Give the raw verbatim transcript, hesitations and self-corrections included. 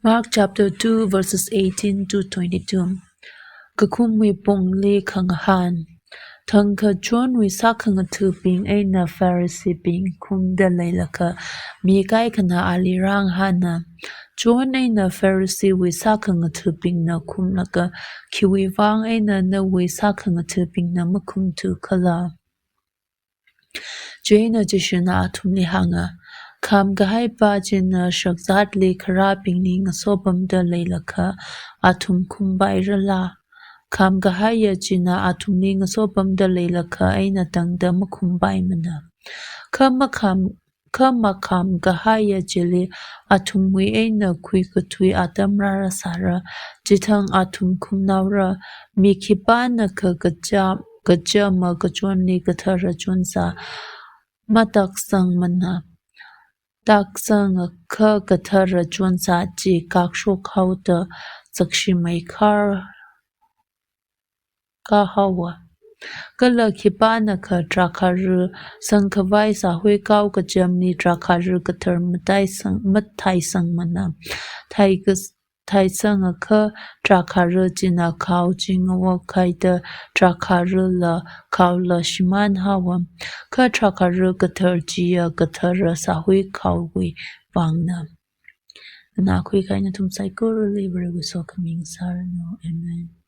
Mark chapter two, verses eighteen to twenty-two. Kakhumwui pongli khangahān. Thangkha Johnwui sākhangathabing eina Phariseebing khumda leilakha, mi kaikhana ali rāngahāna. John eina Phariseewui sākhangathabingna khumlaga, khiwui vang eina nawui sākhangathabingna makhumthu khala? Chieina Jishuna athumli hānga, khamkahai pa china shakzatli kharābingli ngasopamda leilakha, athum khumpairala? Khamkahaiya china athumli ngasopamda leilakha eina tangda makhumpaimana. Kha makham, kha makhamkahaiya chili athumwui eina khuikathui atam rārasāra, chithang athum khumnaora. Mi khipānakha kacha, kachama kachonli kathara chonsā mataksangmana. Taksangakha kathara chonsā chi kakshokhaoda sakshimei khar kahaowa. Kala khipānakha drakhāra sangkhavai sāhuikao kachamli drakhāra kathar mataisang, mataisangmana. Thaikas, thaisangakha drakhāra china khao chi ngawakhaida drakhārala khaola shimānhaowa. Kha drakhāra kathar chiya kathara sāhuikaowui vangna. Nakhui kahaina nathum saikorali Varewui sokhami sāranu. Amen.